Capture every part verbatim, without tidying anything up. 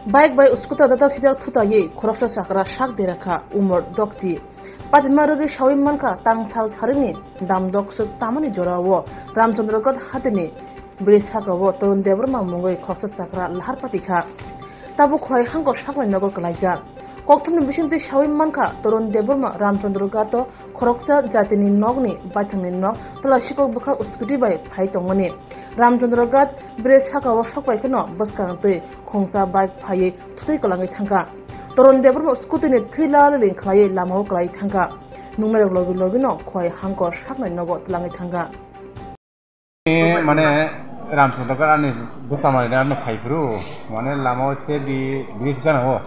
Bike bai scooter dadak sidak thutaiwi khoroksa chakra sak dera kha, umor dokti. Patima rwgwi saui mankha, tangsal sarini damdok swk tamani jorao Ramchandra Ghat hatini bridge sakao Torun Debbarma mungwi khoroksa chakra lahar pati kha. Tabuk khwlai hangkor saknai nogo kwlaijak. Kokthumni bisingtwi saui mankha, Torun Debbarma Ramchandra Ghato khoroksa jatini nokni baithangni nok tola sikok bwkha scooty bai phai tongmani. Ramchandra Ghat bridge sakao sokbai kheno bwskang twi khungsa bike phaiwi thutwi kwlangwi thangkha. Torun Debbarma scooty ni thwi laliling khlaiwi lamao kwlaiwi thangkha. Nungnairok logi logino khwlai hangkor saknai nogo twlangwi thangkha. Mane Ramchandra Ghat ani bwsamari ani phaiphuru, mane lama o che bi bridge gana o,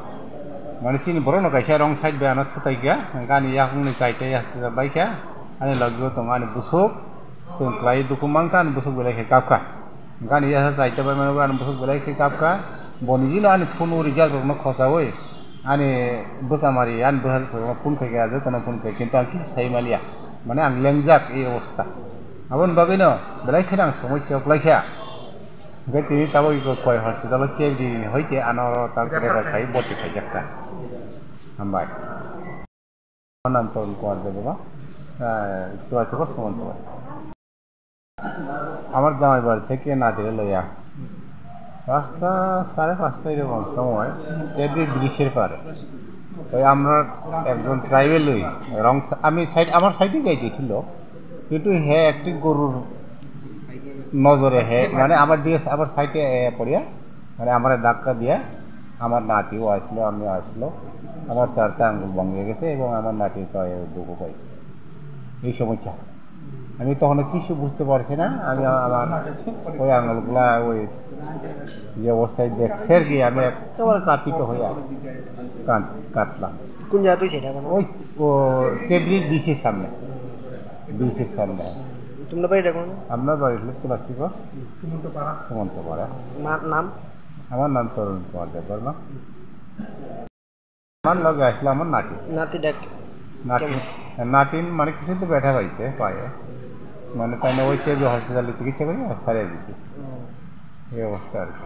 mane chini borok no kaisa wrong side bai ano thutai kha, gani yakung ni chaita yasa bai kha, ani logi o tongo ani busuk, chwng kwlai dukhu mankha, ani busuk belai khe kapkha, gani yasa chaita bai mano ani busuk belai khe kapkha, boni jino ani phone o rijak rok no khosaui. Ani bwsamari, ani bwsa phone khaikha, jotono phone khai, kintu ang kisa sai maliya. Mane ang lengjak ei obostha. Aboni bagwino belai kheno ang somosya kwlaikha. Hwnkhe tini tabuk iko koi hospital o chebri ni hoite ano oro ta refer khai boti khaijakha. Hambai. Ananto Kumar Debbarma, eh, Tulashikhor Sumanto. আমার জামাই বাড়ি থেকে নাতিরে লইয়া পাঁচটা, সাড়ে পাঁচটা এরকম সময় চেবড়ি ব্রিজের পারে। ওই আমরা একজন ট্রাইবেল ওই রং, আমি সাইড, আমার সাইডে যাইতেছিল, কিন্তু হে একটি গরুর নজরে হে, মানে আমার দিয়ে, আমার সাইডে এ পড়িয়া, মানে আমার ধাক্কা দিয়া আমার নাতিও আসলো, আমিও আসলো, আমার চারটা আঙ্গুল ভেঙে গেছে এবং আমার নাতির পায়ে দুঃখ পাইছে। এই সমস্যা। আমি তখন কিছু বুঝতে পারছি না, আমি আ-, আমার ওই আঙুলগুলা ওই যে অবস্থায় দেখছে আর কি, আমি একেবারে কাঁপিত হয়ে কান-, কাটলাম। কোন জায়গা তুই সেটা এখন? ওই ও চেবড়ি ব্রিজের সামনে, ব্রিজের সামনে। তোমরা বাড়িটা কোন? আপনার বাড়ি হলো তুলাসিগড়, সুমন্তপাড়া। সুমন্তপাড়া। মা-, নাম? আমার নাম তরুণ কুমার দেববর্মা। আমার লগে আসলে আমার নাতি। নাতি ডাক নাতি, কেমন? নাতিন মানে কিছু তো ব্যথা পাইছে পায়ে, মানে তাই না ওই চেবি হসপিটালে চিকিৎসা করি আর সারিয়ে দিছি। হুম। এই অবস্থা আর কি।